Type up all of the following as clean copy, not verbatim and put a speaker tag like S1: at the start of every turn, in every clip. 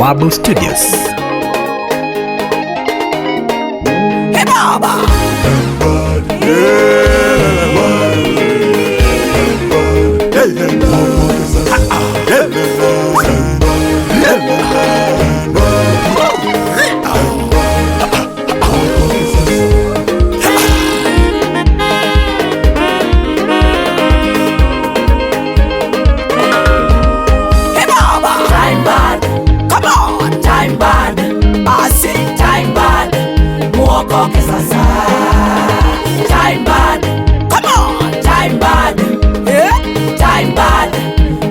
S1: Bawabu Studios.
S2: Hey baba. Hey baba.
S3: Time bad,
S2: Come on.
S3: Time bad,
S2: Basi.
S3: Time bad, muokoke sasa. Time bad,
S2: Come on.
S3: Time bad,
S2: Eh?
S3: Time bad,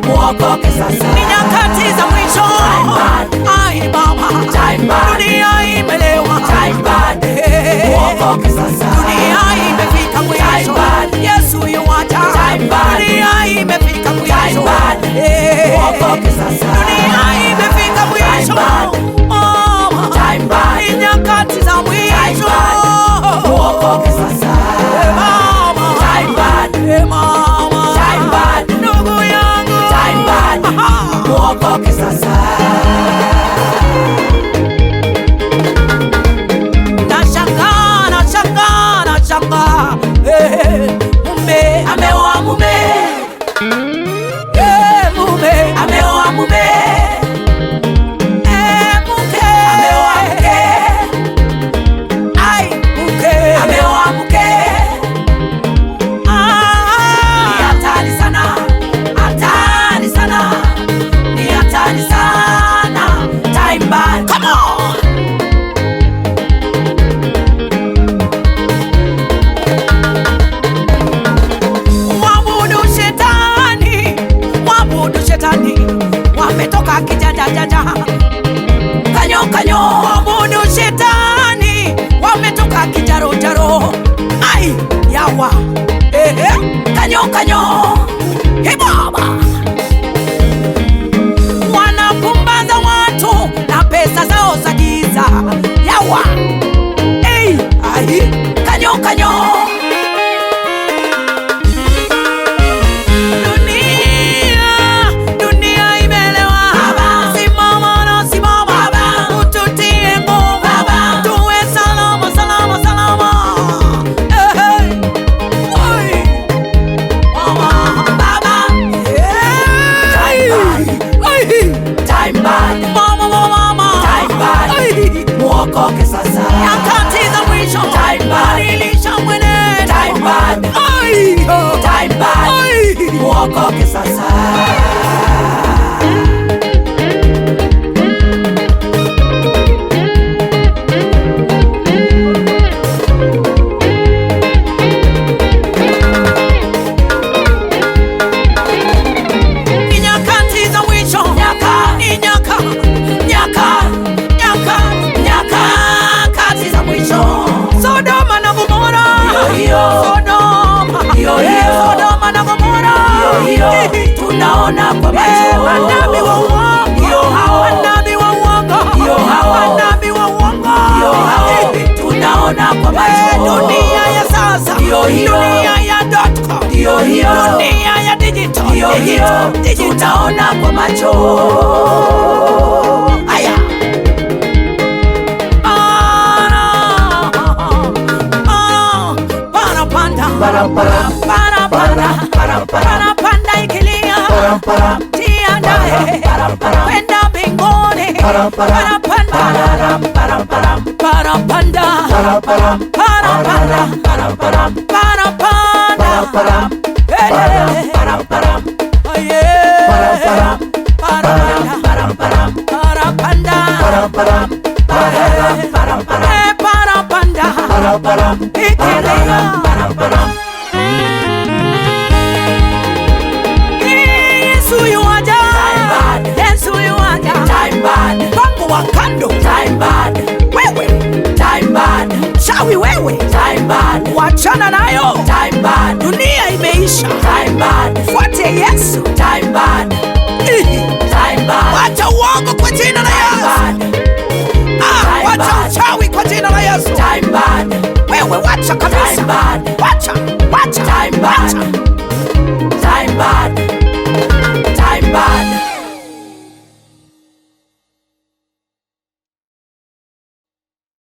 S3: muokoke sasa.
S2: Ni nyakati za mwisho.
S3: Time bad.
S2: Ai baba.
S3: Time bad.
S2: Dunia imelewa.
S3: Time bad,
S2: Eh.
S3: muokoke sasa.
S2: Dunia imefika mwisho.
S3: Time bad.
S2: Yesu yuwaja.
S3: Time bad.
S2: Dunia imefika mwisho.
S3: Time bad.
S2: Eh.
S3: Muokoke sasa.
S2: Dunia imefika mwisho.
S3: Time bad.
S2: Mama.
S3: Time bad.
S2: Ni nyakati za mwisho.
S3: Time bad. Muokoke sasa.
S2: Eh, mama.
S3: Time bad.
S2: Eh, mama.
S3: Time bad.
S2: Ndugu yangu.
S3: Time bad.
S2: Aha.
S3: Muokoke sasa.
S2: Nashangaa, nashangaa, nashangaa. Eh, mume
S3: Ameoa mume,
S2: Eh, mume
S3: ameoa mume,
S2: Eh, mke
S3: ameoa mke,
S2: Ai, mke
S3: ameoa mke.
S2: Ah,
S3: Ni hatari sana, hatari sana, ni hatari sana. Time bad.
S2: Come on. Mwabudu shetani, mwabudu shetani, wametoka kijajajaja.
S3: Kanyo kanyo,
S2: Mwabudu shetani, wametoka kijarojaro. Ai, yawa. Ehe,
S3: kanyo kanyo,
S2: he baba. Wanapumbaza watu na pesa zao za giza. Yawa. Ei, ai.
S3: Kanyo kanyo.
S2: Dunia, dunia imelewa.
S3: Baba.
S2: Simama na simama.
S3: Baba.
S2: Ututie nguvu.
S3: Baba.
S2: Tuwe salama, salama, salama. Eh, eh. Oi. Mama.
S3: Baba,
S2: Eh. Ai.
S3: Time bad,
S2: Mama, mama, mama.
S3: Time bad.
S2: Ai.
S3: Muokoke sasa.
S2: Nyakati za mwisho.
S3: Time bad.
S2: Badilisha mwenendo.
S3: Time bad.
S2: Ai.
S3: Time bad,
S2: Ai.
S3: Muokoke sasa.
S2: Ni nyakati za mwisho.
S3: Nyaka.
S2: Ni nyaka.
S3: Nyaka,
S2: Nyaka.
S3: nyakati za mwisho.
S2: Sodoma na Gomora.
S3: Hiyo, hiyo.
S2: Sodoma.
S3: Hiyo,
S2: Eh,
S3: hiyo.
S2: Sodoma na Gomora.
S3: Hiyo hiyo, tunaona kwa
S2: Eh,
S3: macho.
S2: manabii wa uongo.
S3: Hiyo hao.
S2: Manabii wa uongo.
S3: Hiyo hao.
S2: Manabii wa uongo.
S3: Hiyo hao,
S2: Eh,
S3: tunaona kwa
S2: eh,
S3: macho.
S2: dunia ya sasa.
S3: Hiyo, hiyo.
S2: Dunia ya dot com.
S3: Hiyo hiyo,
S2: Dunia ya digital.
S3: hiyo hiyo,
S2: Digital. Digital.
S3: tunaona kwa macho. Aya,
S2: Para, para, para panda.
S3: para para
S2: Para panda.
S3: para para
S2: Para panda ikilia.
S3: para para
S2: Jiandae
S3: para para
S2: kwenda mbinguni.
S3: para para
S2: Para panda.
S3: para para para
S2: Para panda.
S3: para para
S2: Para panda.
S3: para para
S2: Para panda.
S3: para
S2: Eh,
S3: para para
S2: aye.
S3: para
S2: Para panda.
S3: para para
S2: Para panda.
S3: para para para para
S2: Eh, para panda.
S3: para para
S2: Ikilia.
S3: para para
S2: Yesu yuaja.
S3: Time bad.
S2: Yesu yuaja.
S3: Time bad,
S2: Mpango wa kando.
S3: Time bad,
S2: Wewe
S3: time bad,
S2: mchawi wewe,
S3: time bad,
S2: wachana nayo.
S3: Time bad,
S2: Dunia imeisha.
S3: Time bad,
S2: Fuate Yesu.
S3: Time bad,
S2: Ihi.
S3: Time bad,
S2: Wacha uongo kwa jina la Yesu.
S3: bad,
S2: Ah, wacha
S3: bad.
S2: uchawi kwa jina la Yesu.
S3: Time bad,
S2: Wewe wacha kabisa.
S3: Time bad.
S2: Wacha, wacha,
S3: Time bad.
S2: wacha.
S3: Time bad.